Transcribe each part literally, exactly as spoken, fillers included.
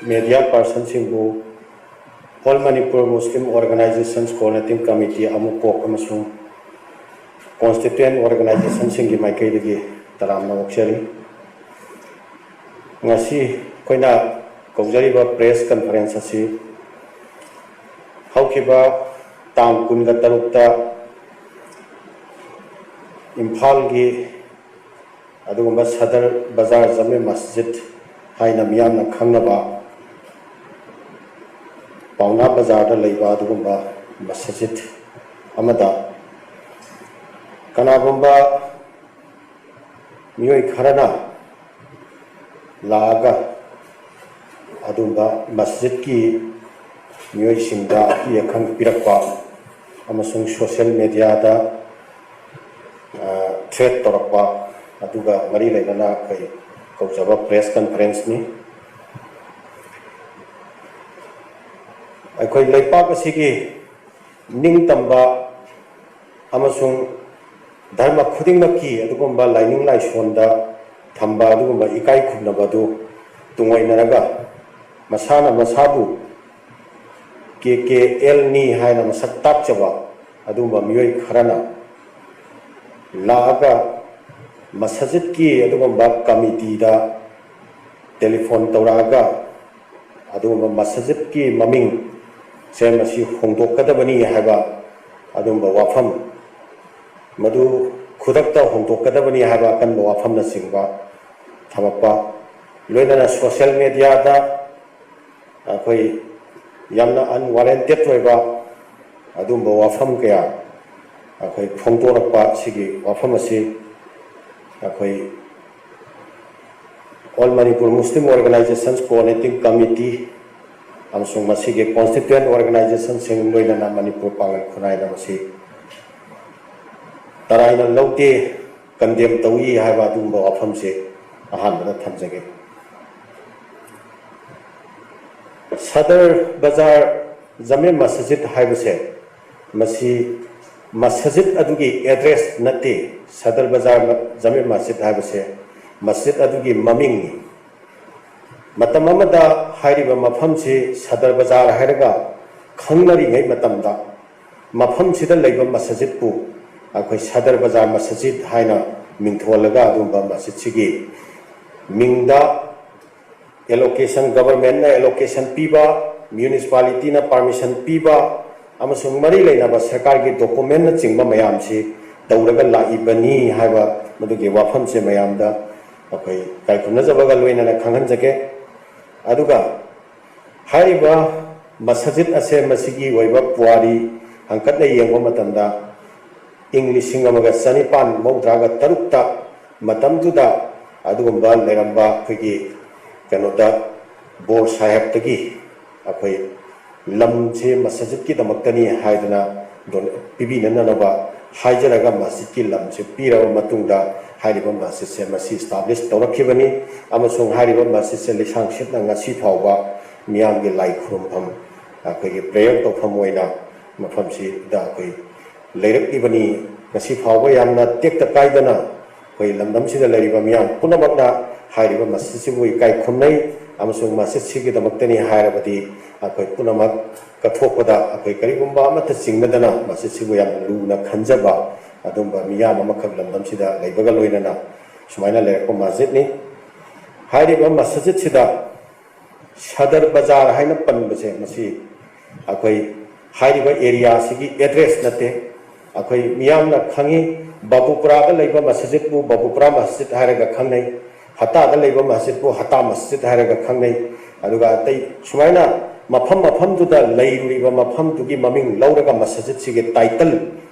Media ꯄꯥꯔꯁꯟꯁꯤꯡꯕꯨ All Manipur Muslim Organizations Coordinating Committee ꯑꯃꯨꯛ ꯀꯣꯛ ꯑꯃꯁꯨꯡ ꯀꯣꯟꯁꯇꯤꯇ꯭ꯌꯨꯌꯦꯟ ꯑꯣꯔꯒꯅꯥꯏꯖꯦꯁꯟꯁꯤꯡꯒꯤ ꯃꯥꯏꯀꯩꯗꯒꯤ ꯇꯔꯥꯝꯅ ꯑꯣꯛꯆꯔꯤ꯫ ꯉꯁꯤ ꯑꯩꯈꯣꯏꯅ ꯀꯧꯖꯔꯤꯕ ꯄ꯭ꯔꯦꯁ ꯀꯟꯐꯔꯦꯟꯁ ꯑꯁꯤ ꯍꯧꯈꯤꯕ ꯇꯥꯡ ꯀꯨꯟꯒ ꯇꯔꯨꯛꯇ ꯏꯝꯐꯥꯜꯒꯤ ꯑꯗꯨꯒꯨꯝꯕ ꯁꯗꯔ ꯕꯖꯥꯔ ꯖꯃꯦ ꯃꯁꯖꯤꯗ ꯍꯥꯏꯅ ꯃꯤꯌꯥꯝꯅ ꯈꯪꯅꯕ ꯄꯥꯎꯅꯥ ꯕꯖꯥꯔꯗ ꯂꯩꯕ ꯑꯗꯨꯒꯨꯝꯕ ꯃꯁꯖꯤꯗ ꯑꯃꯗ ꯀꯅꯥꯒꯨꯝꯕ ꯃꯤꯑꯣꯏ ꯈꯔꯅ ꯂꯥꯛꯑꯒ ꯑꯗꯨꯝꯕ ꯃꯁꯖꯤꯗꯀꯤ ꯃꯤꯑꯣꯏꯁꯤꯡꯗ ꯑꯀꯤ ꯑꯈꯪ ꯄꯤꯔꯛꯄ ꯑꯃꯁꯨꯡ ꯁꯣꯁꯤꯌꯦꯜ ꯃꯦꯗꯤꯌꯥꯗ ꯊ꯭ꯔꯦꯠ ꯇꯧꯔꯛꯄ ꯑꯗꯨꯒ ꯃꯔꯤ ꯂꯩꯅꯅ ꯑꯩꯈꯣꯏ ꯀꯧꯖꯕ ꯄ꯭ꯔꯦꯁ ꯀꯟꯐꯔꯦꯟꯁꯅꯤ꯫ ꯑꯩꯈꯣꯏ ꯂꯩꯄꯥꯛ ꯑꯁꯤꯒꯤ ꯅꯤꯡꯇꯝꯕ ꯑꯃꯁꯨꯡ ꯙꯔꯃ ꯈꯨꯗꯤꯡꯃꯛꯀꯤ ꯑꯗꯨꯒꯨꯝꯕ ꯂꯥꯏꯅꯤꯡ ꯂꯥꯏꯁꯣꯟꯗ ꯊꯝꯕ ꯑꯗꯨꯒꯨꯝꯕ ꯏꯀꯥꯏ ꯈꯨꯝꯅꯕ ꯑꯗꯨ ꯇꯨꯡꯑꯣꯏꯅꯔꯒ ꯃꯁꯥꯅ ꯃꯁꯥꯕꯨ ꯀꯦ ꯀꯦ ꯑꯦꯜꯅꯤ ꯍꯥꯏꯅ ꯃꯁꯛ ꯇꯥꯛꯆꯕ ꯑꯗꯨꯒꯨꯝꯕ ꯃꯤꯑꯣꯏ ꯈꯔꯅ ꯂꯥꯛꯑꯒ ꯃꯁꯖꯤꯠꯀꯤ ꯑꯗꯨꯒꯨꯝꯕ ꯀꯃꯤꯇꯤꯗ ꯇꯦꯂꯤꯐꯣꯟ ꯇꯧꯔꯛꯑꯒ ꯑꯗꯨꯒꯨꯝꯕ ꯃꯁꯖꯤꯠꯀꯤ ꯃꯃꯤꯡꯁꯦ ꯃꯁꯤ ꯍꯣꯡꯗꯣꯛꯀꯗꯕꯅꯤ ꯍꯥꯏꯕ ꯑꯗꯨꯒꯨꯝꯕ ꯋꯥꯐꯝ ꯃꯗꯨ ꯈꯨꯗꯛꯇ ꯍꯣꯡꯗꯣꯛꯀꯗꯕꯅꯤ ꯍꯥꯏꯕ ꯑꯀꯟꯕ ꯋꯥꯐꯝꯅꯆꯤꯡꯕ ꯊꯝꯃꯛꯄ, ꯂꯣꯏꯅꯅ ꯁꯣꯁꯤꯌꯦꯜ ꯃꯦꯗꯤꯌꯥꯗ ꯑꯩꯈꯣꯏ ꯌꯥꯝꯅ ꯑꯟꯋꯥꯔꯦꯟꯇꯦꯠ ꯑꯣꯏꯕ ꯑꯗꯨꯒꯨꯝꯕ ꯋꯥꯐꯝ ꯀꯌꯥ ꯑꯩꯈꯣꯏ ꯐꯣꯡꯗꯣꯔꯛꯄ ꯁꯤꯒꯤ ꯋꯥꯐꯝ ꯑꯁꯤ ꯑꯩꯈꯣꯏ All Manipur Muslim Organizations Coordinating Committee ꯑꯃꯁꯨꯡ ꯃꯁꯤꯒꯤ ꯀꯣꯟꯁꯇꯤꯇ꯭ꯌꯨꯌꯦꯟ ꯑꯣꯔꯒꯅꯥꯏꯖꯦꯁꯟꯁꯤꯡ ꯂꯣꯏꯅꯅ ꯃꯅꯤꯄꯨꯔ ꯄꯥꯡꯒꯜ ꯈꯨꯟꯅꯥꯏꯅ ꯃꯁꯤ ꯇꯔꯥꯏꯅ ꯂꯧꯗꯦ, ꯀꯟꯗꯦꯝ ꯇꯧꯏ ꯍꯥꯏꯕ ꯑꯗꯨꯒꯨꯝꯕ ꯋꯥꯐꯝꯁꯦ ꯑꯍꯥꯟꯕꯗ ꯊꯝꯖꯒꯦ꯫ ꯁꯗꯔ ꯕꯖꯥꯔ ꯖꯃꯦ ꯃꯁꯖꯤꯗ ꯍꯥꯏꯕꯁꯦ ꯃꯁꯤ ꯃꯁꯖꯤꯗ ꯑꯗꯨꯒꯤ ꯑꯦꯗ꯭ꯔꯦꯁ ꯅꯠꯇꯦ꯫ ꯁꯗꯔ ꯕꯖꯥꯔ ꯖꯃꯦ ꯃꯁꯖꯤꯗ ꯍꯥꯏꯕꯁꯦ ꯃꯁꯖꯤꯗ ꯑꯗꯨꯒꯤ ꯃꯃꯤꯡꯅꯤ꯫ ꯃꯇꯝ ꯑꯃꯗ ꯍꯥꯏꯔꯤꯕ ꯃꯐꯝꯁꯤ ꯁꯗꯔ ꯕꯖꯥꯔ ꯍꯥꯏꯔꯒ ꯈꯪꯅꯔꯤꯉꯩ ꯃꯇꯝꯗ, ꯃꯐꯝꯁꯤꯗ ꯂꯩꯕ ꯃꯁꯖꯤꯠꯄꯨ ꯑꯩꯈꯣꯏ ꯁꯗꯔ ꯕꯖꯥꯔ ꯃꯁꯖꯤꯠ ꯍꯥꯏꯅ ꯃꯤꯡꯊꯣꯜꯂꯒ ꯑꯗꯨꯒꯨꯝꯕ ꯃꯁꯖꯤꯠꯁꯤꯒꯤ ꯃꯤꯡꯗ allocation, ꯒꯕꯔꯃꯦꯟꯅ allocation ꯄꯤꯕ, ꯃ꯭ꯌꯨꯅꯤꯁꯤꯄꯥꯂꯤꯇꯤꯅ permission ꯄꯤꯕ, ꯑꯃꯁꯨꯡ ꯃꯔꯤ ꯂꯩꯅꯕ ꯁꯔꯀꯥꯔꯒꯤ ꯗꯣꯀꯨꯃꯦꯟꯅꯆꯤꯡꯕ ꯃꯌꯥꯝꯁꯤ ꯇꯧꯔꯒ ꯂꯥꯛꯏꯕꯅꯤ ꯍꯥꯏꯕ ꯃꯗꯨꯒꯤ ꯋꯥꯐꯝꯁꯦ ꯃꯌꯥꯝꯗ ꯑꯩꯈꯣꯏ ꯏꯀꯥꯏ ꯈꯨꯝꯅꯖꯕꯒ ꯂꯣꯏꯅꯅ ꯈꯪꯍꯟꯖꯒꯦ꯫ ꯑꯗꯨꯒ ꯍꯥꯏꯔꯤꯕ ꯃꯁꯖꯤꯠ ꯑꯁꯦ ꯃꯁꯤꯒꯤ ꯑꯣꯏꯕ ꯄꯨꯋꯥꯔꯤ ꯍꯪꯀꯠꯅ ꯌꯦꯡꯕ ꯃꯇꯝꯗ, ꯏꯪ ꯂꯤꯁꯤꯡ ꯑꯃꯒ ꯆꯅꯤꯄꯥꯟ ꯃꯧꯗ꯭ꯔꯥꯒ ꯇꯔꯨꯛꯇ ꯃꯇꯝꯗꯨꯗ ꯑꯗꯨꯒꯨꯝꯕ ꯂꯩꯔꯝꯕ ꯑꯩꯈꯣꯏꯒꯤ ꯀꯩꯅꯣꯗ ꯕꯣꯔ ꯁꯥꯍꯦꯕꯇꯒꯤ ꯑꯩꯈꯣꯏ ꯂꯝꯁꯦ ꯃꯁꯖꯤꯠꯀꯤꯗꯃꯛꯇꯅꯤ ꯍꯥꯏꯗꯅ ꯗꯣꯅꯦ-, ꯄꯤꯕꯤꯅꯅꯕ ꯍꯥꯏꯖꯔꯒ ꯃꯁꯖꯤꯠꯀꯤ ꯂꯝꯁꯦ ꯄꯤꯔꯕ ꯃꯇꯨꯡꯗ ꯍꯥꯏꯔꯤꯕ ꯃꯁꯖꯤꯠꯁꯦ ꯃꯁꯤ establish ꯇꯧꯔꯛꯈꯤꯕꯅꯤ꯫ ꯑꯃꯁꯨꯡ ꯍꯥꯏꯔꯤꯕ ꯃꯁꯖꯤꯠꯁꯦ ꯂꯤꯁꯥꯡ ꯁꯤꯠꯅ ꯉꯁꯤ ꯐꯥꯎꯕ ꯃꯤꯌꯥꯝꯒꯤ ꯂꯥꯏ ꯈꯨꯔꯨꯝꯐꯝ, ꯑꯩꯈꯣꯏꯒꯤ prayer ꯇꯧꯐꯝ ꯑꯣꯏꯅ ꯃꯐꯝꯁꯤꯗ ꯑꯩꯈꯣꯏ ꯂꯩꯔꯛꯂꯤꯕꯅꯤ꯫ ꯉꯁꯤ ꯐꯥꯎꯕ ꯌꯥꯝꯅ ꯇꯦꯛꯇ ꯀꯥꯏꯗꯅ ꯑꯩꯈꯣꯏ ꯂꯝꯗꯝꯁꯤꯗ ꯂꯩꯔꯤꯕ ꯃꯤꯌꯥꯝ ꯄꯨꯝꯅꯃꯛꯅ ꯍꯥꯏꯔꯤꯕ ꯃꯁꯖꯤꯠꯁꯤꯕꯨ ꯏꯀꯥꯏ ꯈꯨꯝꯅꯩ꯫ ꯑꯃꯁꯨꯡ ꯃꯁꯖꯤꯠꯁꯤꯒꯤꯗꯃꯛꯇꯅꯤ ꯍꯥꯏꯔꯕꯗꯤ ꯑꯩꯈꯣꯏ ꯄꯨꯝꯅꯃꯛ ꯀꯠꯊꯣꯛꯄꯗ ꯑꯩꯈꯣꯏ ꯀꯔꯤꯒꯨꯝꯕ ꯑꯃꯠꯇ ꯆꯤꯡꯅꯗꯅ ꯃꯁꯖꯤꯠꯁꯤꯕꯨ ꯌꯥꯝꯅ ꯂꯨꯅ ꯈꯟꯖꯕ ꯑꯗꯨꯒꯨꯝꯕ ꯃꯤꯌꯥꯝ ꯑꯃꯈꯛ ꯂꯝꯗꯝꯁꯤꯗ ꯂꯩꯕꯒ ꯂꯣꯏꯅꯅ ꯁꯨꯃꯥꯏꯅ ꯂꯩꯔꯛꯄ ꯃꯁꯖꯤꯠꯅꯤ꯫ ꯍꯥꯏꯔꯤꯕ ꯃꯁꯖꯤꯠꯁꯤꯗ ꯁꯗꯔ ꯕꯖꯥꯔ ꯍꯥꯏꯅ ꯄꯟꯕꯁꯦ ꯃꯁꯤ ꯑꯩꯈꯣꯏ ꯍꯥꯏꯔꯤꯕ ꯑꯦꯔꯤꯌꯥꯁꯤꯒꯤ ꯑꯦꯗ꯭ꯔꯦꯁ ꯅꯠꯇꯦ꯫ ꯑꯩꯈꯣꯏ ꯃꯤꯌꯥꯝꯅ ꯈꯪꯉꯤ, ꯕꯥꯕꯨꯄꯨꯔꯥꯗ ꯂꯩꯕ ꯃꯁꯖꯤꯠꯄꯨ ꯕꯥꯕꯨꯄꯨꯔꯥ ꯃꯁꯖꯤꯠ ꯍꯥꯏꯔꯒ ꯈꯪꯅꯩ, ꯍꯠꯇꯥꯗ ꯂꯩꯕ ꯃꯁꯖꯤꯠꯄꯨ ꯍꯠꯇꯥ ꯃꯁꯖꯤꯠ ꯍꯥꯏꯔꯒ ꯈꯪꯅꯩ꯫ ꯑꯗꯨꯒ ꯑꯇꯩ ꯁꯨꯃꯥꯏꯅ ꯃꯐꯝ ꯃꯐꯝꯗꯨꯗ ꯂꯩꯔꯨꯔꯤꯕ ꯃꯐꯝꯗꯨꯒꯤ ꯃꯃꯤꯡ ꯂꯧꯔꯒ ꯃꯁꯖꯤꯠꯁꯤꯒꯤ ꯇꯥꯏꯇꯜ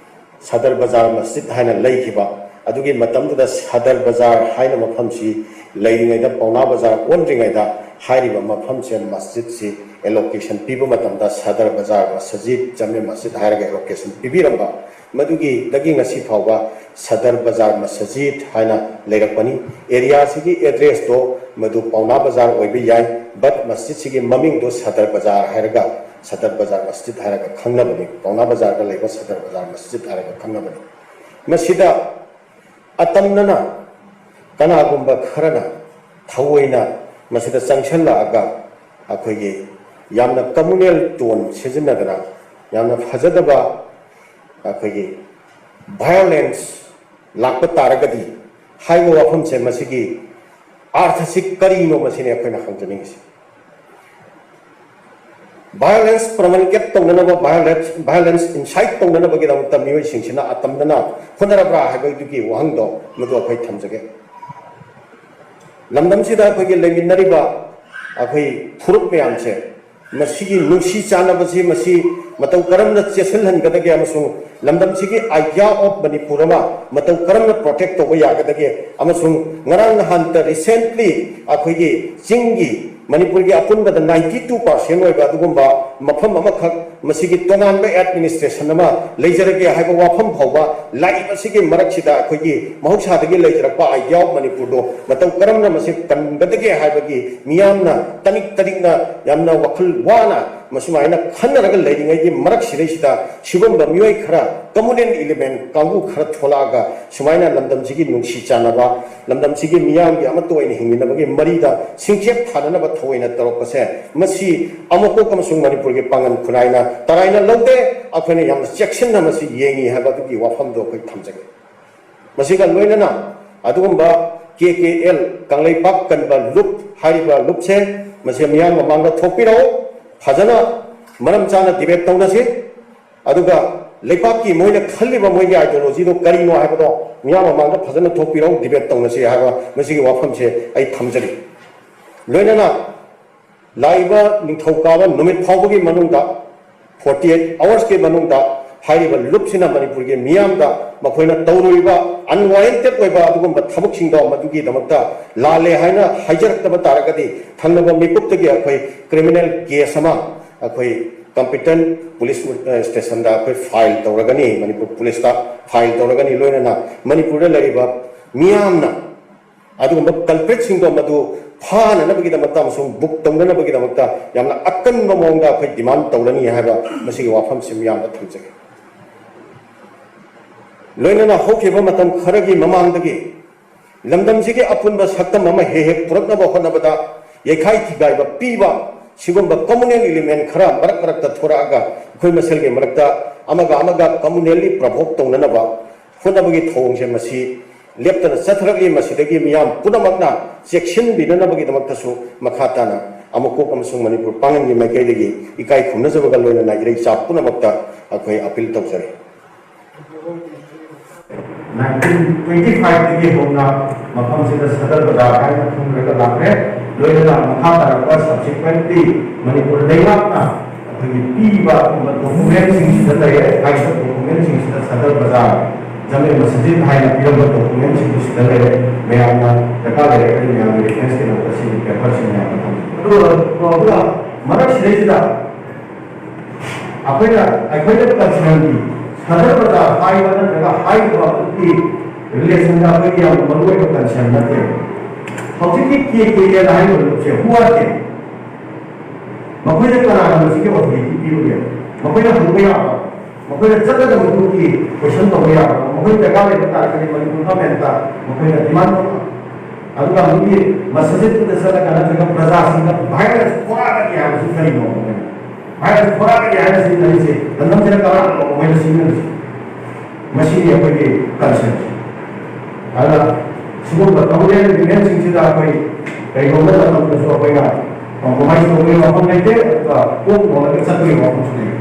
ꯁꯗꯔ ꯕꯖꯥꯔ ꯃꯁꯖꯤꯠ ꯍꯥꯏꯅ ꯂꯩꯈꯤꯕ꯫ ꯑꯗꯨꯒꯤ ꯃꯇꯝꯗꯨꯗ ꯁꯗꯔ ꯕꯖꯥꯔ ꯍꯥꯏꯅ ꯃꯐꯝꯁꯤ ꯂꯩꯔꯤꯉꯩꯗ, ꯄꯥꯎꯅꯥ ꯕꯖꯥꯔ ꯑꯣꯟꯗ꯭ꯔꯤꯉꯩꯗ ꯍꯥꯏꯔꯤꯕ ꯃꯐꯝꯁꯦ ꯃꯁꯖꯤꯠꯁꯤ allocation ꯄꯤꯕ ꯃꯇꯝꯗ ꯁꯗꯔ ꯕꯖꯥꯔ ꯃꯁꯖꯤꯠ, ꯖꯥꯃꯦ ꯃꯁꯖꯤꯠ ꯍꯥꯏꯔꯒ allocation ꯄꯤꯕꯤꯔꯝꯕ꯫ ꯃꯗꯨꯒꯤꯗꯒꯤ ꯉꯁꯤ ꯐꯥꯎꯕ ꯁꯗꯔ ꯕꯖꯥꯔ ꯃꯁꯖꯤꯠ ꯍꯥꯏꯅ ꯂꯩꯔꯛꯄꯅꯤ꯫ ꯑꯦꯔꯤꯌꯥꯁꯤꯒꯤ ꯑꯦꯗ꯭ꯔꯦꯁꯇꯣ ꯃꯗꯨ ꯄꯥꯎꯅꯥ ꯕꯖꯥꯔ ꯑꯣꯏꯕ ꯌꯥꯏ, but ꯃꯁꯖꯤꯠꯁꯤꯒꯤ ꯃꯃꯤꯡꯗꯣ ꯁꯗꯔ ꯕꯖꯥꯔ ꯍꯥꯏꯔꯒ, ꯁꯗꯔ ꯕꯖꯥꯔ ꯃꯁꯖꯤꯠ ꯍꯥꯏꯔꯒ ꯈꯪꯅꯕꯅꯤ, ꯄꯥꯎꯅꯥ ꯕꯖꯥꯔꯗ ꯂꯩꯕ ꯁꯗꯔ ꯕꯖꯥꯔ ꯃꯁꯖꯤꯠ ꯍꯥꯏꯔꯒ ꯈꯪꯅꯕꯅꯤ꯫ ꯃꯁꯤꯗ ꯑꯇꯝꯅꯅ ꯀꯅꯥꯒꯨꯝꯕ ꯈꯔꯅ ꯊꯑꯣꯏꯅ ꯃꯁꯤꯗ ꯆꯪꯁꯤꯜꯂꯛꯑꯒ ꯑꯩꯈꯣꯏꯒꯤ ꯌꯥꯝꯅ communal tone ꯁꯤꯖꯤꯟꯅꯗꯅ ꯌꯥꯝꯅ ꯐꯖꯗꯕ ꯑꯩꯈꯣꯏꯒꯤ violence ꯂꯥꯛꯄ ꯇꯥꯔꯒꯗꯤ ꯍꯥꯏꯕ ꯋꯥꯐꯝꯁꯦ, ꯃꯁꯤꯒꯤ ꯑꯥꯔꯊꯁꯤ ꯀꯔꯤꯅꯣ, ꯃꯁꯤꯅꯤ ꯑꯩꯈꯣꯏꯅ ꯍꯪꯖꯅꯤꯡꯉꯤꯁꯤ꯫ Violence promulgate ꯇꯧꯅꯅꯕ, violence, violence incite ꯇꯧꯅꯅꯕꯒꯤꯗꯃꯛꯇ ꯃꯤꯑꯣꯏꯁꯤꯡꯁꯤꯅ ꯑꯇꯝꯅꯅ ꯍꯣꯠꯅꯔꯕ꯭ꯔꯥ ꯍꯥꯏꯕꯗꯨꯒꯤ ꯋꯥꯍꯪꯗꯣ ꯃꯗꯨ ꯑꯩꯈꯣꯏ ꯊꯝꯖꯒꯦ꯫ ꯂꯝꯗꯝꯁꯤꯗ ꯑꯩꯈꯣꯏꯒꯤ ꯂꯩꯃꯤꯟꯅꯔꯤꯕ ꯑꯩꯈꯣꯏ ꯐꯨꯔꯨꯞ ꯃꯌꯥꯝꯁꯦ, ꯃꯁꯤꯒꯤ ꯅꯨꯡꯁꯤ ꯆꯥꯟꯅꯕꯁꯤ ꯃꯁꯤ ꯃꯇꯧ ꯀꯔꯝꯅ ꯆꯦꯠꯁꯤꯜꯍꯟꯒꯗꯒꯦ ꯑꯃꯁꯨꯡ ꯂꯝꯗꯝꯁꯤꯒꯤ idea of ꯃꯅꯤꯄꯨꯔ ꯑꯃ ꯃꯇꯧ ꯀꯔꯝꯅ protect ꯇꯧꯕ ꯌꯥꯒꯗꯒꯦ, ꯑꯃꯁꯨꯡ ꯉꯔꯥꯡ ꯅꯍꯥꯟꯇ recently ꯑꯩꯈꯣꯏꯒꯤ ꯆꯤꯡꯒꯤ, ꯃꯅꯤꯄꯨꯔꯒꯤ ꯑꯄꯨꯟꯕꯗ ninety two percent ꯑꯣꯏꯕ ꯑꯗꯨꯒꯨꯝꯕ ꯃꯐꯝ ꯑꯃꯈꯛ ꯃꯁꯤꯒꯤ ꯇꯣꯉꯥꯟꯕ administration ꯑꯃ ꯂꯩꯖꯔꯒꯦ ꯍꯥꯏꯕ ꯋꯥꯐꯝ ꯐꯥꯎꯕ ꯂꯥꯛꯏꯕꯁꯤꯒꯤ ꯃꯔꯛꯁꯤꯗ ꯑꯩꯈꯣꯏꯒꯤ ꯃꯍꯧꯁꯥꯗꯒꯤ ꯂꯩꯖꯔꯛꯄ idea of ꯃꯅꯤꯄꯨꯔꯗꯣ ꯃꯇꯧ ꯀꯔꯝꯅ ꯃꯁꯤ ꯀꯟꯒꯗꯒꯦ ꯍꯥꯏꯕꯒꯤ ꯃꯤꯌꯥꯝꯅ ꯇꯅꯤꯛ ꯇꯅꯤꯛꯅ ꯌꯥꯝꯅ ꯋꯥꯈꯜ ꯋꯥꯅ ꯃꯁꯨꯃꯥꯏꯅ ꯈꯟꯅꯔꯒ ꯂꯩꯔꯤꯉꯩꯒꯤ ꯃꯔꯛꯁꯤꯗꯩꯁꯤꯗ ꯁꯤꯒꯨꯝꯕ ꯃꯤꯑꯣꯏ ꯈꯔ, communal element ꯀꯥꯡꯕꯨ ꯈꯔ ꯊꯣꯛꯂꯛꯑꯒ ꯁꯨꯃꯥꯏꯅ ꯂꯝꯗꯝꯁꯤꯒꯤ ꯅꯨꯡꯁꯤ ꯆꯥꯟꯅꯕ, ꯂꯝꯗꯝꯁꯤꯒꯤ ꯃꯤꯌꯥꯝꯒꯤ ꯑꯃꯠꯇ ꯑꯣꯏꯅ ꯍꯤꯡꯃꯤꯟꯅꯕꯒꯤ ꯃꯔꯤꯗ ꯁꯤꯡꯆꯦꯞ ꯊꯥꯅꯅꯕ ꯊꯑꯣꯏꯅ ꯇꯧꯔꯛꯄꯁꯦ, ꯃꯁꯤ ꯑꯃꯀꯣꯛ ꯑꯃꯁꯨꯡ ꯃꯅꯤꯄꯨꯔꯒꯤ ꯄꯥꯡꯒꯜ ꯈꯨꯟꯅꯥꯏꯅ ꯇꯔꯥꯏꯅ ꯂꯧꯗꯦ꯫ ꯑꯩꯈꯣꯏꯅ ꯌꯥꯝꯅ ꯆꯦꯛꯁꯤꯟꯅ ꯃꯁꯤ ꯌꯦꯡꯉꯤ ꯍꯥꯏꯕ ꯑꯗꯨꯒꯤ ꯋꯥꯐꯝꯗꯣ ꯑꯩꯈꯣꯏ ꯊꯝꯖꯒꯦ꯫ ꯃꯁꯤꯒ ꯂꯣꯏꯅꯅ ꯑꯗꯨꯒꯨꯝꯕ K K L, ꯀꯪꯂꯩꯄꯥꯛ ꯀꯟꯕ ꯂꯨꯞ ꯍꯥꯏꯔꯤꯕ ꯂꯨꯞꯁꯦ, ꯃꯁꯤ ꯃꯤꯌꯥꯝ ꯃꯃꯥꯡꯗ ꯊꯣꯛꯄꯤꯔꯛꯎ, ꯐꯖꯅ ꯃꯔꯝ ꯆꯥꯅ debate ꯇꯧꯅꯁꯤ꯫ ꯑꯗꯨꯒ ꯂꯩꯄꯥꯛꯀꯤ ꯃꯣꯏꯅ ꯈꯜꯂꯤꯕ ꯃꯣꯏꯒꯤ ideology ꯗꯣ ꯀꯔꯤꯅꯣ ꯍꯥꯏꯕꯗꯣ ꯃꯤꯌꯥꯝ ꯃꯃꯥꯡꯗ ꯐꯖꯅ ꯊꯣꯛꯄꯤꯔꯛꯎ, debate ꯇꯧꯅꯁꯤ ꯍꯥꯏꯕ ꯃꯁꯤꯒꯤ ꯋꯥꯐꯝꯁꯦ ꯑꯩ ꯊꯝꯖꯔꯤ꯫ ꯂꯣꯏꯅꯅ ꯂꯥꯛꯏꯕ ꯅꯤꯡꯊꯧꯀꯥꯕ ꯅꯨꯃꯤꯠ ꯐꯥꯎꯕꯒꯤ ꯃꯅꯨꯡꯗ, forty eight hours ꯀꯤ ꯃꯅꯨꯡꯗ, ꯍꯥꯏꯔꯤꯕ ꯂꯨꯞꯁꯤꯅ ꯃꯅꯤꯄꯨꯔꯒꯤ ꯃꯤꯌꯥꯝꯗ ꯃꯈꯣꯏꯅ ꯇꯧꯔꯨꯔꯤꯕ unwarranted ꯑꯣꯏꯕ ꯑꯗꯨꯒꯨꯝꯕ ꯊꯕꯛꯁꯤꯡꯗꯣ ꯃꯗꯨꯒꯤꯗꯃꯛꯇ ꯂꯥꯜꯂꯦ ꯍꯥꯏꯅ ꯍꯥꯏꯖꯔꯛꯇꯕ ꯇꯥꯔꯒꯗꯤ, ꯊꯪꯅꯕ ꯃꯤꯀꯨꯞꯇꯒꯤ ꯑꯩꯈꯣꯏ criminal case ꯑꯃ ꯑꯩꯈꯣꯏ competent police stationꯗ ꯑꯩꯈꯣꯏ file ꯇꯧꯔꯒꯅꯤ, ꯃꯅꯤꯄꯨꯔ policeꯇ file ꯇꯧꯔꯒꯅꯤ꯫ ꯂꯣꯏꯅꯅ ꯃꯅꯤꯄꯨꯔꯗ ꯂꯩꯔꯤꯕ ꯃꯤꯌꯥꯝꯅ ꯑꯗꯨꯒꯨꯝꯕ culpritꯁꯤꯡꯗꯣ ꯃꯗꯨ ꯐꯥꯅꯅꯕꯒꯤꯗꯃꯛꯇ ꯑꯃꯁꯨꯡ book ꯇꯧꯅꯅꯕꯒꯤꯗꯃꯛꯇ ꯌꯥꯝꯅ ꯑꯀꯟꯕ ꯃꯑꯣꯡꯗ ꯑꯩꯈꯣꯏ demand ꯇꯧꯔꯅꯤ ꯍꯥꯏꯕ ꯃꯁꯤꯒꯤ ꯋꯥꯐꯝꯁꯤ ꯃꯤꯌꯥꯝꯗ ꯊꯝꯖꯒꯦ꯫ ꯂꯣꯏꯅꯅ ꯍꯧꯈꯤꯕ ꯃꯇꯝ ꯈꯔꯒꯤ ꯃꯃꯥꯡꯗꯒꯤ ꯂꯝꯗꯝꯁꯤꯒꯤ ꯑꯄꯨꯟꯕ ꯁꯛꯇꯝ ꯑꯃ ꯍꯦꯛ ꯍꯦꯛ ꯄꯨꯔꯛꯅꯕ ꯍꯣꯠꯅꯕꯗ ꯌꯩꯈꯥꯏ ꯊꯤꯒꯥꯏꯕ ꯄꯤꯕ, ꯁꯤꯒꯨꯝꯕ communal element ꯈꯔ ꯃꯔꯛ ꯃꯔꯛꯇ ꯊꯣꯔꯛꯑꯒ ꯑꯩꯈꯣꯏ ꯃꯁꯦꯜꯒꯤ ꯃꯔꯛꯇ ꯑꯃꯒ ꯑꯃꯒ communally provoke ꯇꯧꯅꯅꯕ ꯍꯣꯠꯅꯕꯒꯤ ꯊꯧꯑꯣꯡꯁꯦ ꯃꯁꯤ ꯂꯦꯞꯇꯅ ꯆꯠꯊꯔꯛꯂꯤ꯫ ꯃꯁꯤꯗꯒꯤ ꯃꯤꯌꯥꯝ ꯄꯨꯝꯅꯃꯛꯅ ꯆꯦꯛꯁꯤꯟꯕꯤꯅꯅꯕꯒꯤꯗꯃꯛꯇꯁꯨ ꯃꯈꯥ ꯇꯥꯅ ꯑꯃꯨꯛꯀꯣꯛ ꯑꯃꯁꯨꯡ ꯃꯅꯤꯄꯨꯔ ꯄꯥꯡꯒꯟꯒꯤ ꯃꯥꯏꯀꯩꯗꯒꯤ ꯏꯀꯥꯏ ꯈꯨꯝꯅꯖꯕꯒ ꯂꯣꯏꯅꯅ ꯏꯔꯩꯆꯥ ꯄꯨꯝꯅꯃꯛꯇ ꯑꯩꯈꯣꯏ appeal ꯇꯧꯖꯔꯤ꯫ Nineteen twenty five ꯗꯒꯤ ꯍꯧꯅ ꯃꯐꯝꯁꯤꯗ ꯁꯗꯔ ꯕꯖꯥꯔ ꯍꯥꯏꯅ ꯈꯪꯅꯔꯒ ꯂꯥꯛꯂꯦ꯫ ꯂꯣꯏꯅꯅ ꯃꯈꯥ ꯇꯥꯔꯛꯄ subsequently ꯃꯅꯤꯄꯨꯔ ꯂꯩꯉꯥꯛꯅ ꯑꯩꯈꯣꯏꯒꯤ ꯄꯤꯕ ꯑꯗꯨꯒꯨꯝꯕ document ꯁꯤꯡꯁꯤꯗ ꯂꯩꯔꯦ꯫ ꯍꯥꯏꯔꯤꯕ document ꯁꯤꯡꯁꯤꯗ ꯁꯗꯔ ꯕꯖꯥꯔ ꯖꯥꯃꯦ ꯃꯁꯖꯤꯗ ꯍꯥꯏꯅ ꯄꯤꯔꯝꯕ document ꯁꯤꯡꯗꯨ ꯁꯤꯗ ꯂꯩꯔꯦ꯫ ꯃꯌꯥꯝꯅ ꯗꯔꯀꯥꯔ ꯂꯩꯔꯒꯗꯤ ꯃꯌꯥꯝꯒꯤ reference ꯀꯤꯗꯃꯛꯇ ꯁꯤꯒꯤ paper ꯁꯤ ꯃꯌꯥꯝꯗ ꯊꯝꯖꯒꯦ꯫ ꯑꯗꯨꯒ ꯃꯔꯛꯁꯤꯗꯩꯁꯤꯗ ꯑꯩꯈꯣꯏꯅ, ꯑꯩꯈꯣꯏꯅ concernꯗꯤ ꯁꯗꯔ ꯕꯖꯥꯔ ꯍꯥꯏꯕ ꯅꯠꯇ꯭ꯔꯒ ꯍꯥꯏꯔꯤꯕ ꯑꯗꯨꯒꯤ relationꯗ ꯑꯩꯈꯣꯏꯒꯤ ꯌꯥꯝꯅ ꯃꯔꯨꯑꯣꯏꯕ concern ꯅꯠꯇꯦ꯫ ꯍꯧꯖꯤꯛꯀꯤ ꯀꯦ ꯀꯦ ꯑꯦꯜ ꯍꯥꯏꯔꯤꯕ ꯒ꯭ꯔꯨꯞꯁꯦ who are they? ꯃꯈꯣꯏꯅ ꯀꯅꯥꯅ ꯃꯁꯤꯒꯤ authority ꯄꯤꯕꯒꯦ? ꯃꯈꯣꯏꯅ ꯍꯪꯕ ꯌꯥꯕ, ꯃꯈꯣꯏꯅ ꯆꯠꯀꯗꯕ ꯒ꯭ꯔꯨꯞꯀꯤ question ꯇꯧꯕ ꯌꯥꯕ, ꯃꯈꯣꯏ ꯗꯔꯀꯥꯔ ꯂꯩꯕ ꯇꯥꯔꯒꯗꯤ ꯃꯅꯤꯄꯨꯔ governmentꯇ ꯃꯈꯣꯏꯅ demand ꯇꯧꯕ꯫ ꯑꯗꯨꯒ ꯃꯤꯒꯤ ꯃꯁꯖꯤꯠꯇꯨꯗ ꯆꯠꯂꯒ ꯅꯠꯇ꯭ꯔꯒ ꯄ꯭ꯔꯖꯥꯁꯤꯡꯗ violence ꯊꯣꯛꯂꯛꯑꯒꯗꯤ ꯍꯥꯏꯕꯁꯤ ꯀꯔꯤꯅꯣ? Violence ꯊꯣꯛꯂꯛꯑꯒꯗꯤ ꯍꯥꯏꯕꯁꯤ ꯀꯔꯤꯁꯦ ꯂꯝꯗꯝꯁꯤꯗ ꯀꯅꯥꯅꯣ ꯃꯣꯏꯅ ꯁꯤꯖꯤꯟꯅꯔꯤꯁꯦ? ꯃꯁꯤꯅꯤ ꯑꯩꯈꯣꯏꯒꯤ concernꯁꯦ꯫ ꯑꯗꯨꯅ ꯁꯤꯒꯨꯝꯕ communal elementꯁꯤꯡꯁꯤꯗ ꯑꯩꯈꯣꯏ ꯀꯩꯒꯨꯝꯕ ꯃꯇꯝꯗꯁꯨ ꯑꯩꯈꯣꯏꯅ compromise ꯇꯧꯕꯒꯤ ꯋꯥꯐꯝ ꯂꯩꯇꯦ, ꯑꯗꯨꯒ ꯀꯣꯛ ꯍꯣꯜꯂꯒ ꯆꯠꯄꯒꯤ ꯋꯥꯐꯝꯁꯨ ꯂꯩꯇꯦ꯫